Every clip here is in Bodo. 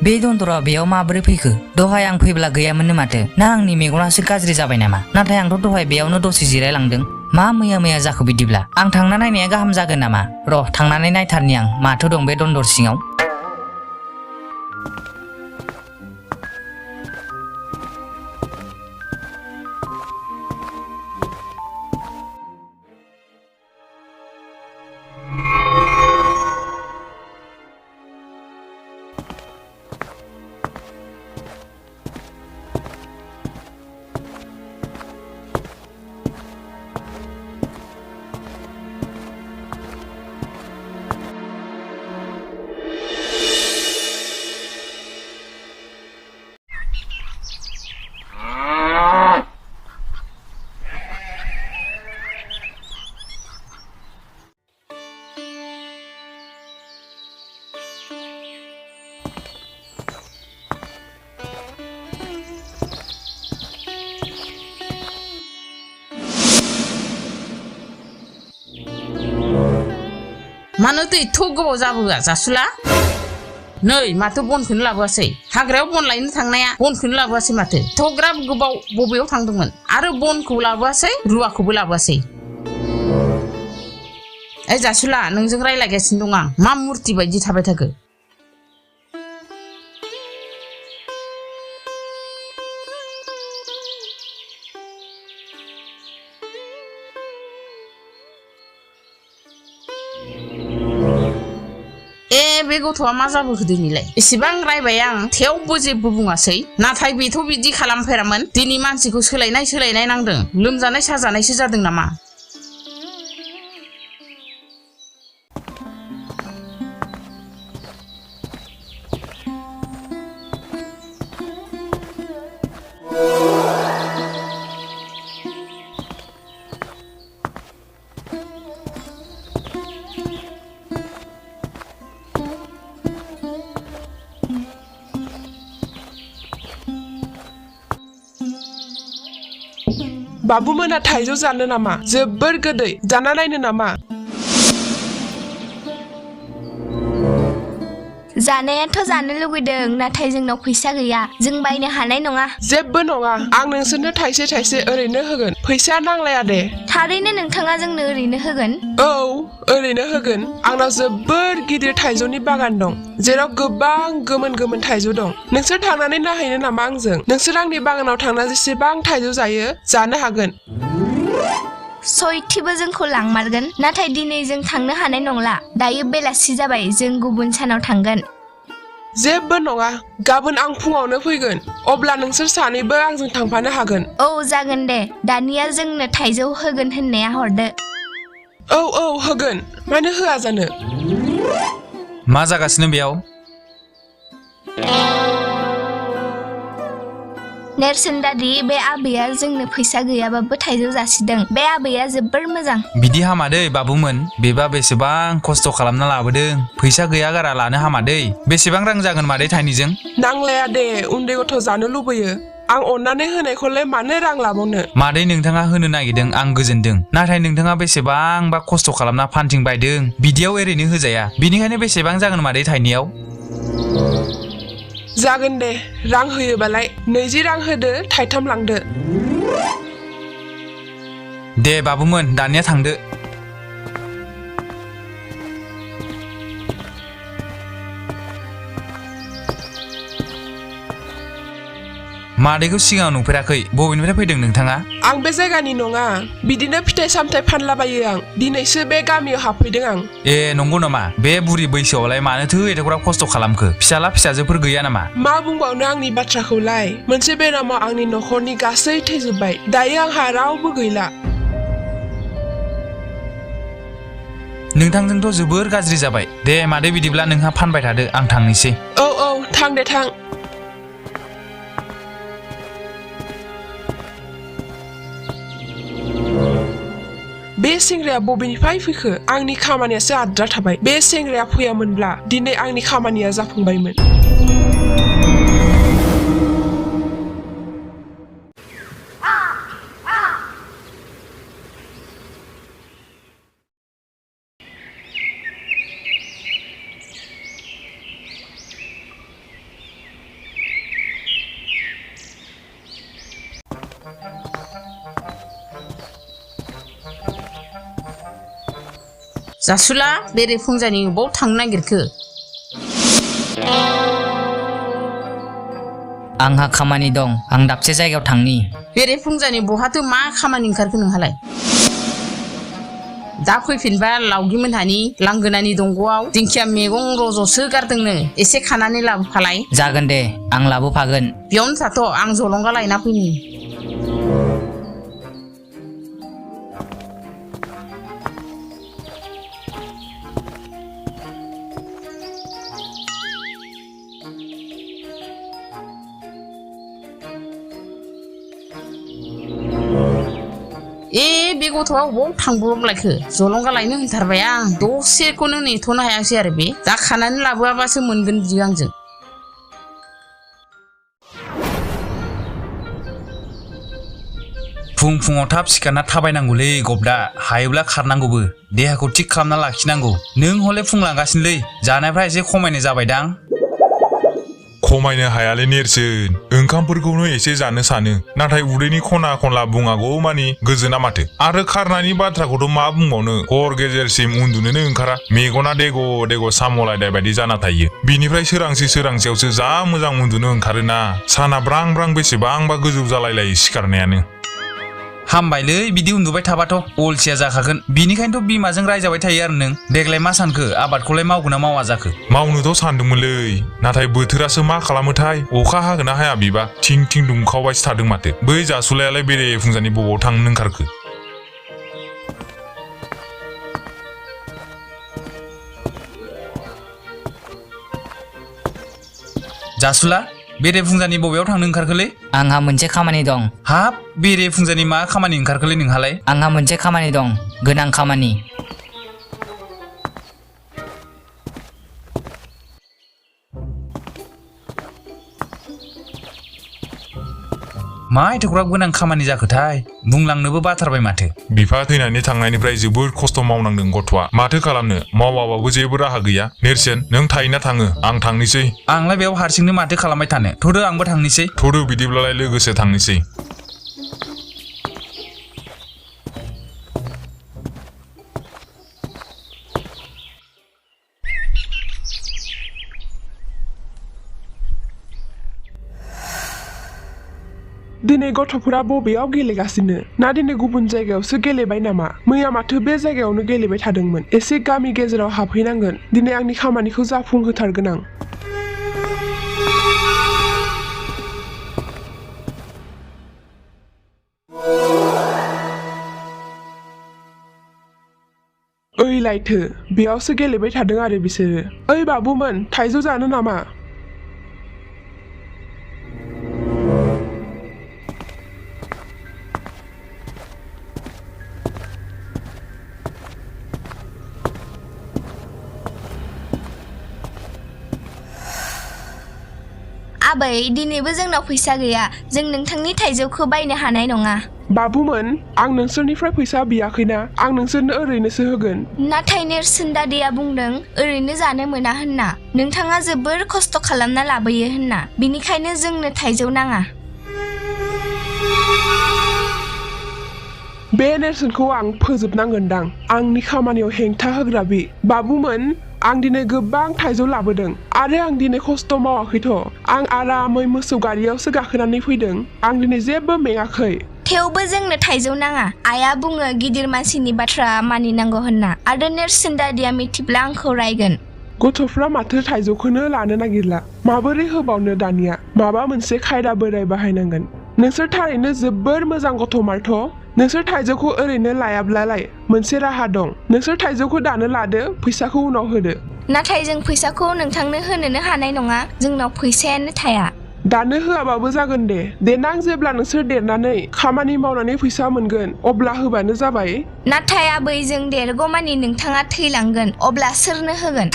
बे दन्दरा बेयाव माबोरै फैखो दहाय आं फैब्ला गैयामोननो माथो ना आंनि मेगनासो गाज्रि जाबाय नामा नाथाय आंथ' दहाय बेयावनो दसे जिरायलांदों मा मैया जाखो बिदिब्ला आं थांना नायनाया गाहाम जागोन नामा र' थांनानै नायथारनि आं माथो दं बे दन्दर सिङाव मानो दै थ' गोबाव जाबोआ जासुला नै माथो बनखौनो लाबोआसै हाग्रायाव बन लायनो थांनाया बनखौनो लाबोआसै माथो थ'ग्राब गोबाव बबेयाव थांदोंमोन आरो बनखौ लाबोआसै रुवाखौबो लाबोआसै ओइ जासुला नोंजों रायलायगासिनो दं आं मा मुर्ति बायदि थाबाय थाखो बे गथ'आ मा जाबोखो दिनैलाय एसेबां रायबाय आं थेवबो जेबो बुङासै नाथाय बेथ' बिदि खालामफेरामोन दिनै मानसिखौ सोलायनाय नांदों लोमजानाय साजानायसो जादों नामा बाबु मोना थाइजौ जानो नामा जोबोर गोदै जाना नायनो नामा जानायाथ' जानो लुगैदों नाथाय जोंनाव फैसा गैया जों बायनो हानाय नङा जेबो नङा आं नोंसोरनो थाइसे ओरैनो होगोन फैसा नांलाया दे थारैनो नोंथाङा जोंनो ओरैनो होगोन औ ओरैनो होगोन आंनाव जोबोर गिदिर थाइजौनि बागान दं जेराव गोबां गोमोन थाइजौ दं नोंसोर थांनानै नायहैनो नामा आंजों नोंसोर आंनि बागानाव थांना जेसेबां थाइजौ जायो जानो हागोन सयथिबो जोंखौ लांमारगोन नाथाय दिनै जों थांनो हानाय नंला दायो बेलासि जाबाय जों गुबुन सानाव थांगोन जेबो नङा गाबोन आं फुङावनो फैगोन अब्ला नोंसोर सानैबो आंजों थांफानो हागोन औ जागोन दे दानिया जोंनो थाइजौ होगोन होननाया हरदो औ होगोन मानो होआ जानो मा जागासिनो बेयाव नेरसोन दादि बे आबैया जोंनो फैसा गैयाबाबो थाइजौ जासिदों बे आबैया जोबोर मोजां बिदि हामादै बाबुमोन बेबा बेसेबां खस्थ' खालामना लाबोदों फैसा गैया गारा लानो हामादै बेसेबां रां जागोन मादै थाइनैजों नांलाया दे उन्दै गथ' जानो लुबैयो आं अननानै होनायखौलाय मानो रां लाबावनो मादै नोंथाङा होनो नागिरदों आं गोजोनदों नाथाय नोंथाङा बेसेबांबा खस्थ' खालामना फान्थिं बायदों बिदियाव ओरैनो होजाया बिनिखायनो बेसेबां जागोन मादै थाइनैयाव जागोन दे रां होयोबालाय 20 रां होदो थाइथाम लांदो दे बाबुमोन दानिया थांदो मादैखौ सिगाङाव नुफेराखै बबेनिफ्राय फैदों नोंथाङा आं बे जायगानि नङा बिदिनो फिथाइ सामथाइ फानलाबायो आं दिनैसो बे गामियाव हाबफैदों आं ए नंगौ नामा बे बुरि बैसोआवलाय मानोथो एथ'ग्राब खस्थ' खालामखो फिसाला फिसाजोफोर गैया नामा मा बुंबावनो आंनि बाथ्राखौलाय मोनसे बेरामाव आंनि न'खरनि गासै थैजोब्बाय दायो आंहा रावबो गैला नोंथांजोंथ' जोबोर गाज्रि जाबाय दे मादै बिदिब्ला नोंहा फानबाय थादो आं थांनोसै औ थां दे थां बे सेंग्राया बबेनिफ्राय फैखो आंनि खामानियासो आद्रा थाबाय बे सेंग्राया फैयामोनब्ला दिनै आंनि खामानिया जाफुंबायमोन जासुला बेरे फुंजानि बबाव थांनो नागिरखो आंहा खामानि दं आं दाबसे जायगायाव थांनि बेरे फुंजानि बहाथो मा खामानि ओंखारखो नोंहालाय दा फैफिनबा लावगिमोनहानि लांगोनानि दंग'आव दिंखिया मैगं रज'सो गारदोंनो एसे खानानै लाबोफालाय जागोन दे आं लाबोफागोन बेयावनो थाथ' आं जलंगा लायना फैनि बे गथ'आ बबाव थांब्रबलायखो जलंगा लायनो होनथारबाय आं दसेखौनो नेथ'नो हायासै आरो बे दा खानानै लाबोआबासो मोनगोन बियो आंजों फुङाव थाब सिखारना थाबायनांगौलै गबदा हायोब्ला खारनांगौबो देहाखौ थिग खालामना लाखिनांगौ नों हले फुंलांगासिनोलै जानायफ्रा एसे खमायनो जाबायदां खमायनो हायालै नेरसोन ओंखामफोरखौनो एसे जानो सानो नाथाय उदैनि खना खनला बुङागौ मानि गोजोना माथो आरो खारनायनि बाथ्राखौथ' मा बुंबावनो हर गेजेरसिम उन्दुनोनो ओंखारा मेगना देग' देग' सामलायनाय बायदि जाना थायो बिनिफ्राय सोरांसेयावसो जा मोजां उन्दुनो ओंखारोना साना ब्रां ब्रां बेसेबांबा गोजौ जालायलायो सिखारनायानो हामबायलै बिदि उन्दुबाय थाबाथ' अलसिया जाखागोन बिनिखायनोथ' बिमाजों रायजाबाय थायो आरो नों देग्लाय मा सानखो आबादखौलाय मावगोन ना मावा जाखो मावनोथ' सानदोंमोनलै नाथाय बोथोरासो मा खालामोथाय अखा हागोन ना हाया बिबा थिं थिं दुंखावबायसो थादों माथो बै जासुलायालाय बेरे फुंजानि बबाव थांनो ओंखारखो जासुला बेरे फुंजानि बबेयाव थांनो ओंखारखोलै आंहा मोनसे खामानि दं हाब बेरे फुंजानि मा खामानि ओंखारखोलै नोंहालाय आंहा मोनसे खामानि दं गोनां खामानि मा एथ'ग्राब गोनां खामानि जाखोथाय बुंलांनोबो बाथारबाय माथो बिफा थैनानै थांनायनिफ्राय जोबोद खस्थ' मावनांदों गथ'आ माथो खालामनो मावाबाबो जेबो राहा गैया नेरसोन नों थायोना थाङो आं थांनोसै आंलाय बेयाव हारसिंनो माथो खालामबाय थानो थ'दो आंबो थांनोसै थ'दो बिदिब्लालाय लोगोसे थांनोसै दिनै गथ'फोरा बबेयाव गेलेगासिनो ना दिनै गुबुन जायगायावसो गेलेबाय नामा मैया माथो बे जायगायावनो गेलेबाय थादोंमोन एसे गामि गेजेराव हाबहैनांगोन दिनै आंनि खामानिखौ जाफुंहोथारगोन आं ओइ लायथो बेयावसो गेलेबाय थादों आरो बिसोरो ओइ बाबुमोन थाइजौ जानो नामा आबै दिनैबो जोंनाव फैसा गैया जों नोंथांनि थाइजौखौ बायनो हानाय नङा बाबुमोन आं नोंसोरनिफ्राय फैसा बियाखैना आं नोंसोरनो ओरैनोसो होगोन नाथाय नेरसोन दादैया बुंदों ओरैनो जानो मोना होनना नोंथाङा जोबोर खस्थ' खालामना लाबोयो होनना बिनिखायनो जोंनो थाइजौ नाङा बे नेरसोनखौ आं फोजोबनांगोनदां आंनि खामानियाव हेंथा होग्रा बे बाबुमोन आं दिनै गोबां थाइजौ लाबोदों आरो आं दिनै खस्थ' मावाखैथ' आं आरामै मोसौ गारियावसो गाखोनानै फैदों आं दिनै जेबो मेङाखै थेवबो जोंनो थाइजौ नाङा आइया बुङो गिदिर मानसिनि बाथ्रा मानिनांगौ होनना आरो नेरसोन दादिया मिथिब्ला आंखौ रायगोन गथ'फ्रा माथो थाइजौखौनो लानो नागिरला माबोरै होबावनो दानिया माबा मोनसे खायदा बोराय बाहायनांगोन नोंसोर थारैनो जोबोर मोजां गथ'मारथ' नोंसोर थाइजौखौ ओरैनो लायाब्लालाय मोनसे राहा दं नोंसोर थाइजौखौ दानो लादो फैसाखौ उनाव होदो नाथाय जों फैसाखौ नोंथांनो होनोनो हानाय नङा जोंनाव फैसायानो थाया दानो होआबाबो जागोन दे देनां जेब्ला नोंसोर देरनानै खामानि मावनानै फैसा मोनगोन अब्ला होबानो जाबाय नाथाय आबै जों देरगौमानि नोंथाङा थैलांगोन अब्ला सोरनो होगोन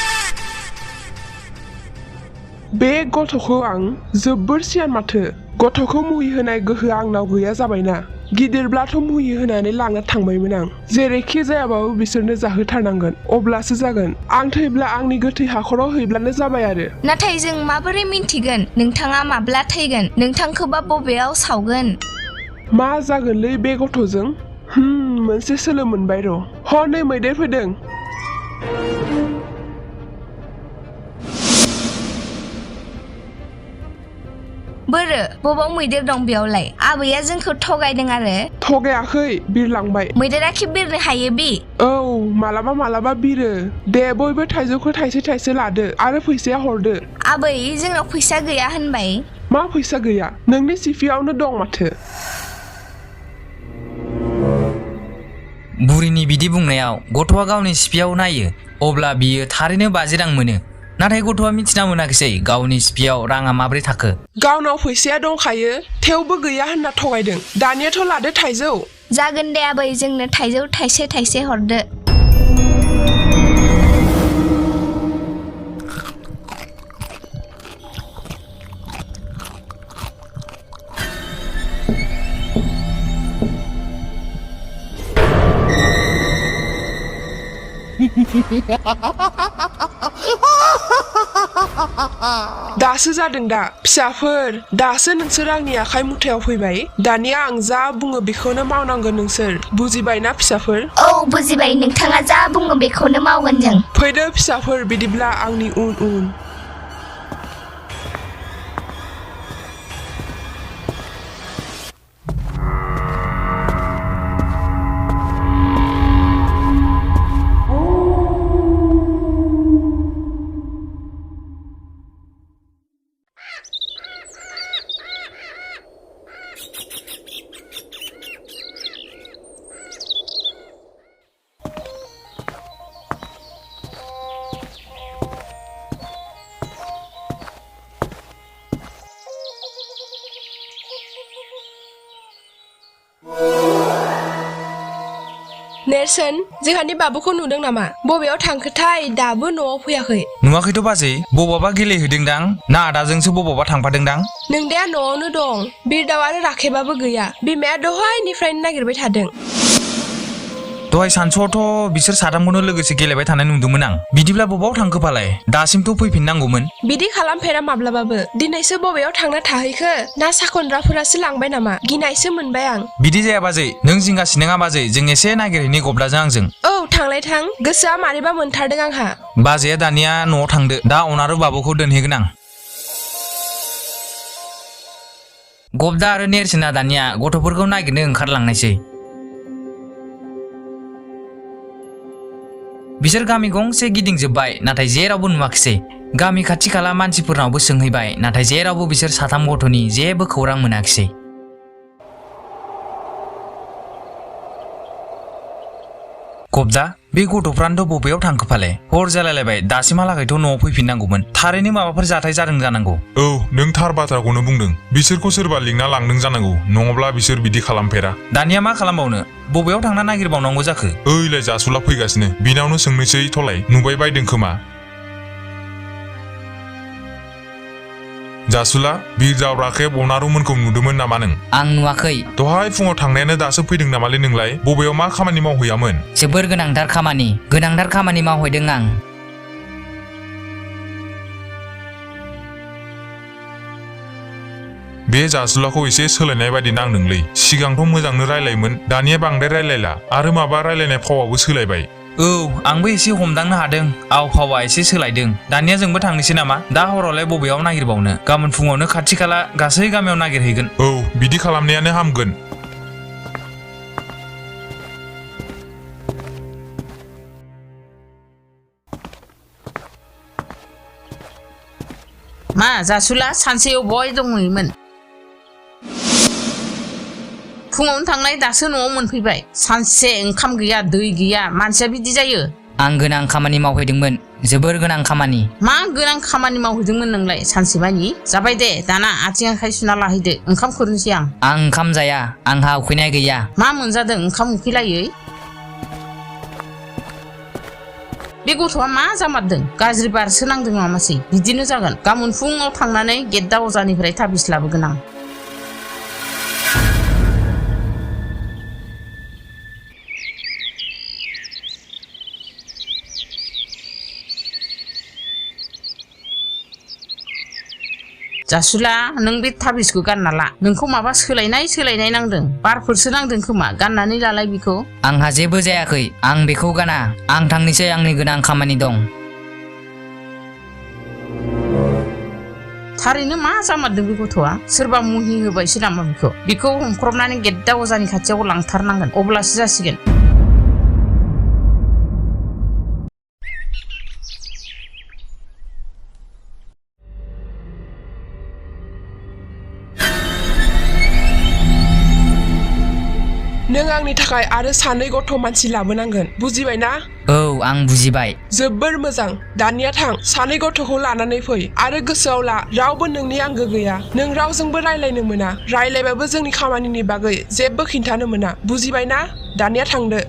बे गथ'खौ आं जोबोर सियान माथो गथ'खौ मुहि होनाय गोहोआ आंनाव गैया जाबायना गिदिरब्लाथ' मुहि होनानै लांना थांबायमोन आं जेरैखि जायाबाबो बिसोरनो जाहोथारनांगोन अब्लासो जागोन आं थैब्ला आंनि गोथै हाखराव हैब्लानो जाबाय आरो नाथाय जों माबोरै मिन्थिगोन नोंथाङा माब्ला थैगोन नोंथांखौबा बबेयाव सावगोन मा जागोनलै बे गथ'जों मोनसे सोलो मोनबाय र' नै मैदेर फैदों बोरो बबाव मैदेर दं बेयावलाय आबैया जोंखौ थगायदों आरो थगायाखै बिरलांबाय मैदेरा खि बिरनो हायो बि औ मालाबा बिरो दे बयबो थाइजौखौ थाइसे थाइसे लादो आरो फैसाया हरदो आबै जोंनाव फैसा गैया होनबाय मा फैसा गैया नोंनि सिफियावनो दं माथो बुरिनि बिदि बुंनायाव गथ'आ गावनि सिफियाव नायो अब्ला बियो थारैनो 50 रां मोनो नाथाय गथ'आ मिथिना मोनाखिसै गावनि सिफियाव राङा माब्रै थाखो गावनाव फैसाया दंखायो थेवबो गैया होनना थगायदों दानियाथ' लादो थाइजौ जागोन दे आबै जोंनो थाइजौ थाइसे थाइसे हरदो दासो जादों दा फिसाफोर दासो नोंसोर आंनि आखाइ मुथायाव फैबाय दानिया आं जा बुङो बेखौनो मावनांगोन नोंसोर बुजिबायना फिसाफोर औ बुजिबाय नोंथाङा जा बुङो बेखौनो मावगोन जों फैदो फिसाफोर बिदिब्ला आंनि उन उन नेरसोन जोंहानि बाबुखौ नुदों नामा बबेयाव थांखोथाय दाबो न'आव फैयाखै नुवाखैथ' बाजै बबावबा गेलेहैदोंदां ना आदाजोंसो बबावबा थांफादोंदां नोंदाया न'आवनो दं बिरदाव आरो राखेबाबो गैया बिमाया दहायनिफ्रायनो नागिरबाय थादों दहाय सानसुआवथ' बिसोर साथामखौनो लोगोसे गेलेबाय थानाय नुदोंमोन आं बिदिब्ला बबाव थांखोफालाय दासिमथ' फैफिननांगौमोन बिदि खालामफेरा माब्लाबाबो दिनैसो बबेयाव थांना थाहैखो ना साखनद्राफोरासो लांबाय नामा गिनायसो मोनबाय आं बिदि जाया बाजै नों जिंगासि नङा बाजै जों एसे नागिरहैनि गब्लाजों आंजों औ थांलाय थां गोसोआ मारैबा मोनथारदों आंहा बाजैया दानिया न'आव थांदो दा अनारो बाबुखौ दोनहैगोन आं गब्दा आरो नेरसोना दानिया गथ'फोरखौ नागिरनो ओंखारलांनायसै बिसोर गामि गंसे गिदिंजोब्बाय नाथाय जेरावबो नुवाखिसै गामि खाथि खाला मानसिफोरनावबो सोंहैबाय नाथाय जेरावबो बिसोर साथाम गथ'नि जेबो खौरां मोनाखिसै गब्दा बे गथ'फ्रानोथ' बबेयाव थांखोफाले हर जालायलायबाय दासिमहालागैथ' न'आव फैफिननांगौमोन थारैनो माबाफोर जाथाय जादों जानांगौ औ नों थार बाथ्राखौनो बुंदों बिसोरखौ सोरबा लिंना लांदों जानांगौ नङाब्ला बिसोर बिदि खालामफेरा दानिया मा खालामबावनो बबेयाव थांना नागिरबावनांगौ जाखो ओइलाय जासुला फैगासिनो बिनावनो सोंनोसै थलाय नुबाय बायदों खोमा जासुला बिरदाव राखेब अनारुमोनखौ नुदोंमोन नामा नों आं नुवाखै दहाय फुङाव थांनायानो दासो फैदों नामालै नोंलाय बबेयाव मा खामानि मावहैयामोन जोबोर गोनांथार खामानि मावहैदों आं बे जासुलाखौ एसे सोलायनाय बायदि नांदोंलै सिगांथ' मोजांनो रायलायोमोन दानिया बांद्राय रायलायला आरो माबा रायलायनाय फावाबो सोलायबाय औ आंबो एसे हमदांनो हादों आव फावा एसे सोलायदों दानिया जोंबो थांनोसै नामा दा हरावलाय बबेयाव नागिरबावनो गाबोन फुङावनो खाथि खाला गासै गामियाव नागिरहैगोन औ बिदि खालामनायानो हामगोन मा जासुला सानसेयाव बय दंमोन फुङावनो थांनाय दासो न'आव मोनफैबाय सानसे ओंखाम गैया दै गैया मानसिया बिदि जायो आं गोनां खामानि मावहैदोंमोन जोबोर गोनां खामानि मा गोनां खामानि मावहैदोंमोन नोंलाय सानसेमानि जाबाय दे दाना आथिं आखाइ सुना लाहैदो ओंखाम खुरनोसै आं ओंखाम जाया आंहा उखैनाय गैया मा मोनजादों ओंखाम उखैलायै बे गथ'आ मा जामारदों गाज्रि बारसो नांदों नामासै बिदिनो जागोन गाबोन फुङाव थांनानै गेद्दा अजानिफ्राय थाबिस लाबोगोन आं जासुला नों बे थाबिसखौ गानना ला नोंखौ माबा सोलायनाय नांदों बारफोरसो नांदों खोमा गाननानै लालाय बेखौ आंहा जेबो जायाखै आं बेखौ गाना आं थांनोसै आंनि गोनां खामानि दं थारैनो मा जामारदों बे गथ'आ सोरबा मुहि होबायसो नामा बेखौ हमख्रबनानै गेद्दा अजानि खाथियाव लांथारनांगोन अब्लासो जासिगोन नों आंनि थाखाय आरो 2 गथ' मानसि लाबोनांगोन बुजिबाय ना औ आं बुजिबाय जोबोर मोजां दानिया थां 2 गथ'खौ लानानै फै आरो गोसोआव ला रावबो नोंनि आंगो गैया नों रावजोंबो रायलायनो मोना रायलायबाबो जोंनि खामानिनि बागै जेबो खिन्थानो मोना बुजिबाय ना दानिया थांदो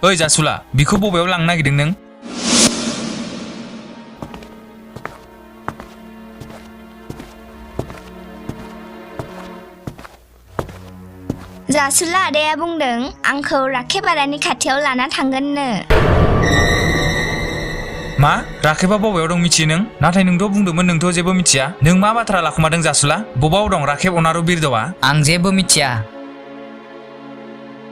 ओइ जासुला बिखौ बबेयाव लांनो नागिरदों नों जासुला आदाया बुंदों आंखौ राखेब आदानि खाथियाव लाना थांगोननो मा राखेबा बबेयाव दं मिथियो नों नाथाय नोंथ' बुंदोंमोन नोंथ' जेबो मिथिया नों मा बाथ्रा लाखुमादों जासुला बबाव दं राखेब अनारु बिरदावा आं जेबो मिथिया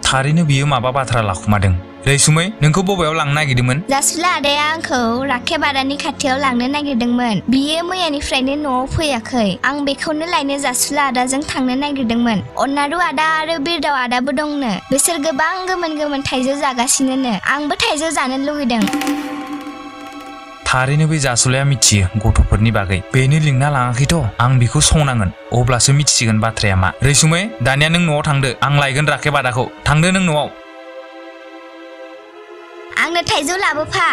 थारैनो बियो माबा बाथ्रा लाखुमादों रैसुमै नोंखौ बबेयाव लांनो नागिरदोंमोन जासुला आदाया आंखौ राखेब आदानि खाथियाव लांनो नागिरदोंमोन बियो मैयानिफ्रायनो न'आव फैयाखै आं बेखौनो लायनो जासुला आदाजों थांनो नागिरदोंमोन अनारु आदा आरो बिरदाव आदाबो दंनो बिसोर गोबां गोमोन थाइजौ जागासिनोनो आंबो थाइजौ जानो लुगैदों थारैनो बे जासुलाया मिथियो गथ'फोरनि बागै बेनो लिंना लाङाखैथ' आं बेखौ संनांगोन अब्लासो मिथिसिगोन बाथ्राया मा रैसुमै दानिया नों न'आव थांदो आं लायगोन राखेब आदाखौ थांदो नों न'आव आंनो थाइजौ लाबोफा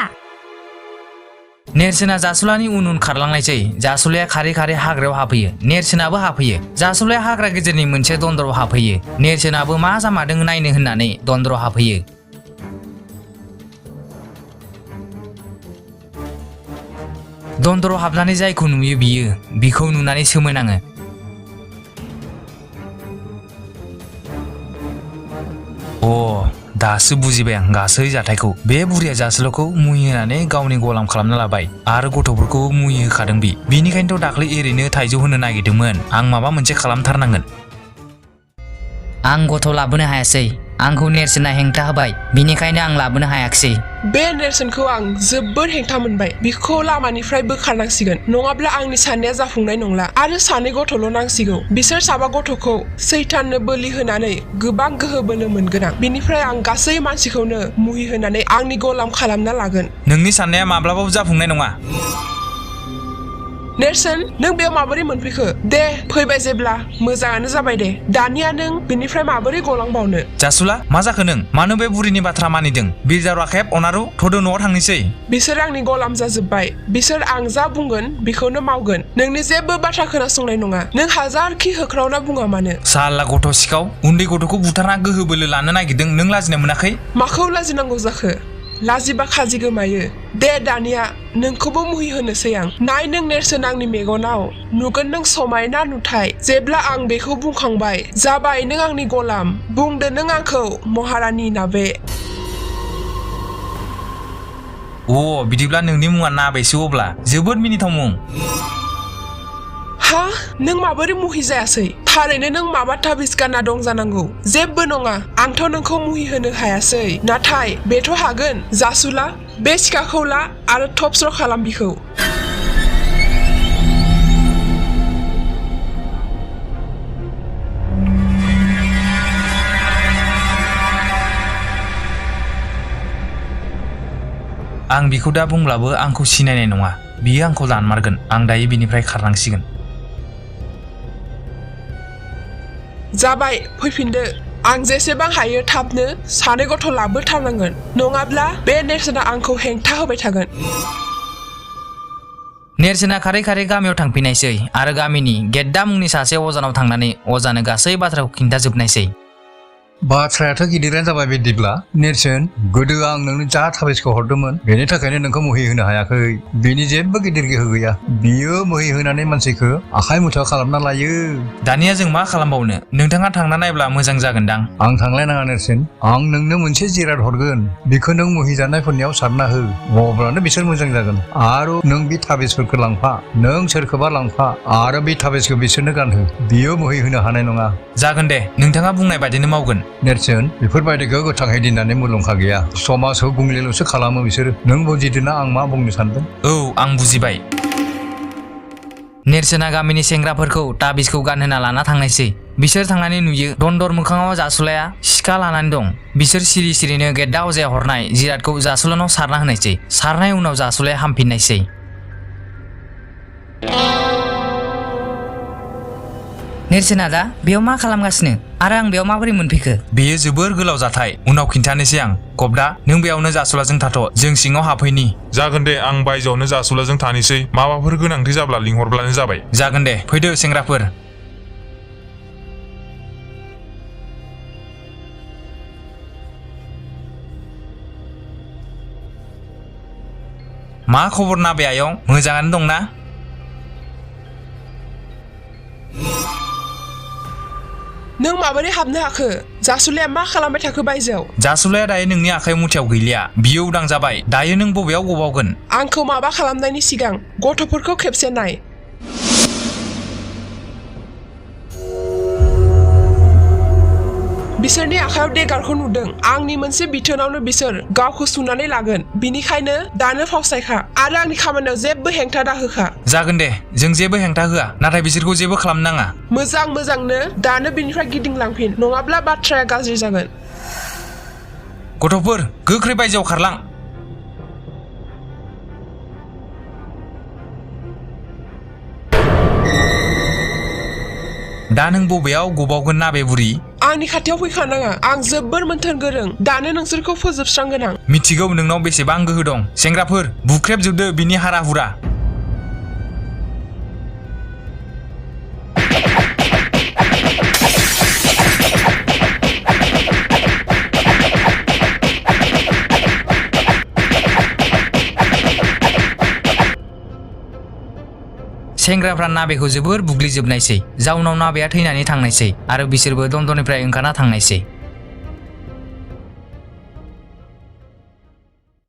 नेरसोना जासुलानि उन खारलांनायसै जासुलाया खारै खारै हाग्रायाव हाबफैयो नेरसोनाबो हाबफैयो जासुलाया हाग्रा गेजेरनि मोनसे दन्दराव हाबफैयो नेरसोनाबो मा जामारदों नायनो होननानै दन्दराव हाबफैयो दन्दराव हाबनानै जायखौ नुयो बिखौ नुनानै सोमोनाङो दासो बुजिबाय आं गासै जाथायखौ बे बुरिया जासुलाखौ मुहि होनानै गावनि गलाम खालामना लाबाय आरो गथ'फोरखौ मुहि होखादों बिनिखायनोथ' दाख्लै ओरैनो थाइजौ होनो नागिरदोंमोन आं माबा मोनसे खालामथारनांगोन आं गथ' लाबोनो हायासै आंखौ नेरसोना हेंथा होबाय बिनिखायनो आं लाबोनो हायाखिसै बे नेरसोनखौ आं जोबोर हेंथा मोनबाय बिखौ लामानिफ्राय बोखारनांसिगोन नङाब्ला आंनि साननाया जाफुंनाय नंला आरो 2 गथ'ल' नांसिगौ बिसोर 7 गथ'खौ सैताननो बोलि होनानै गोबां गोहो बोलो मोनगोन आं बिनिफ्राय आं गासै मानसिखौनो मुहि होनानै आंनि गलाम खालामना लागोन नोंनि साननाया माब्लाबाबो जाफुंनाय नङा नेरसोन नों बेयाव माबोरै मोनफैखो दे फैबाय जेब्ला मोजाङानो जाबाय दे दानिया नों बिनिफ्राय माबोरै गलांबावनो जासुला मा जाखो नों मानो बे बुरिनि बाथ्रा मानिदों बिरदाव राखेब अनारु थ'दो न'आव थांनोसै बिसोर आंनि गलाम जाजोब्बाय बिसोर आं जा बुंगोन बेखौनो मावगोन नोंनि जेबो बाथ्रा खोनासंनाय नङा नों हाजारखि होख्रावना बुङा मानो साला गथ' सिखाव उन्दै गथ'खौ बुथारना गोहो बोलो लानो नागिरदों नों लाजिनो मोनाखै माखौ लाजिनांगौ जाखो लाजिबा खाजि गोमायो दे दानिया नोंखौबो मुहि होनोसै आं नाय नों नेरसोन आंनि मेगनाव नुगोन नों समायना नुथाय जेब्ला आं बेखौ बुंखांबाय जाबाय नों आंनि गलाम बुंदो नों आंखौ महारानी नाबे बिदिब्ला नोंनि मुङा नाबेसो अब्ला जोबोद मिनिथाव मुं हा नों माबोरै मुहि जायासै थारैनो नों माबा थाबिस गानना दं जानांगौ जेबो नङा आंथ' नोंखौ मुहि होनो हायासै नाथाय बेथ' हागोन जासुला बे सिखाखौ ला आरो थब स्र' खालाम बिखौ आं बिखौ दा बुंब्लाबो आंखौ सिनायनाय नङा बियो आंखौ दानमारगोन आं दायो बिनिफ्राय खारनांसिगोन जाबाय फैफिनदो आं जेसेबां हायो थाबनो 2 गथ' लाबोथारनांगोन नङाब्ला बे नेरसोना आंखौ हेंथा होबाय थागोन नेरसोना खारै खारै गामियाव थांफिनायसै आरो गामिनि गेद्दा मुंनि सासे अजानाव थांनानै अजानो गासै बाथ्राखौ खिन्थाजोबनायसै बाथ्रायाथ' गिदिरानो जाबाय बिदिब्ला नेरसोन गोदो आं नोंनो जा थाबेसखौ हरदोंमोन बेनि थाखायनो नोंखौ मोहि होनो हायाखै बेनि जेबो गिदिर गोहो गैया बियो मोहि होनानै मानसिखौ आखाइ मुथा खालामना लायो दानिया जों मा खालामबावनो नोंथाङा थांना नायब्ला मोजां जागोनदां आं थांलायनाङा नेरसोन आं नोंनो मोनसे जिराद हरगोन बेखौ नों मोहि जानायफोरनियाव सारना हो अब्लानो बिसोर मोजां जागोन आरो नों बे थाबेसफोरखौ लांफा नों सोरखौबा लांफा आरो बे थाबेसखौ बिसोरनो गानहो बियो मोहि होनो हानाय नङा जागोन दे नोंथाङा बुंनाय बायदिनो मावगोन नेरसोन बेफोरबायदिखौ गोथाङै दोननानै मुलाम्फा गैया समाजखौ गुंलेल'सो खालामो बिसोरो नों बुजिदोंना आं मा बुंनो सानदों औ आं बुजिबाय नेरसोना गामिनि सेंग्राफोरखौ ताबिजखौ गानहोना लाना थांनायसै बिसोर थांनानै नुयो दन्दर मोखाङाव जासुलाया सिखा लानानै दं बिसोर सिरि सिरिनो गेद्दा अजाया हरनाय जिरादखौ जासुलानाव सारना होनायसै सारनाय उनाव जासुलाया हामफिननायसै नेरसोना दा बेयाव मा खालामगासिनो आरो आं बेयाव माबोरै मोनफैखो बेयो जोबोर गोलाव जाथाय उनाव खिन्थानोसै आं गबदा नों बेयावनो जासुलाजों थाथ' जों सिङाव हाबफैनि जागोन दे आं बायजोआवनो जासुलाजों थानोसै माबाफोर गोनांथि जाब्ला लिंहरब्लानो जाबाय जागोन दे फैदो सेंग्राफोर मा खबर ना बे आयं मोजाङानो दंना नों माबोरै हाबनो हाखो जासुलाया मा खालामबाय थाखो बायजोआव जासुलाया दायो नोंनि आखाइ मुथायाव गैलिया बियो उदां जाबाय दायो नों बबेयाव गबावगोन आंखौ माबा खालामनायनि सिगां गथ'फोरखौ खेबसे नाय बिसोरनि आखायाव देगारखौ नुदों आंनि मोनसे बिथोनावनो बिसोर गावखौ सुनानै लागोन बिनिखायनो दानो फावसायखा आरो आंनि खामानियाव जेबो हेंथा दाहोखा जागोन दे जों जेबो हेंथा होआ नाथाय बिसोरखौ जेबो खालामनो नाङा मोजांनो दानो बिनिफ्राय गिदिंलांफिन नङाब्ला बाथ्राया गाज्रि जागोन गथ'फोर गोख्रै बायजोआव खारलां दा नों बबेयाव गबावगोन ना बे बुरि आंनि खाथियाव फैखानाङा आं जोबोर मोन्थोर गोरों दानो नोंसोरखौ फोजोबस्रांगोन आं मिथिगौ नोंनाव बेसेबां गोहो दं सेंग्राफोर बुख्रेबजोबदो बिनि हारा हुरा सेंग्राफ्रा नाबेखौ जोबोर बुग्लिजोबनायसै जाउनाव नाबेया थैनानै थांनायसै आरो बिसोरबो दन्दरनिफ्राय ओंखारना थांनायसै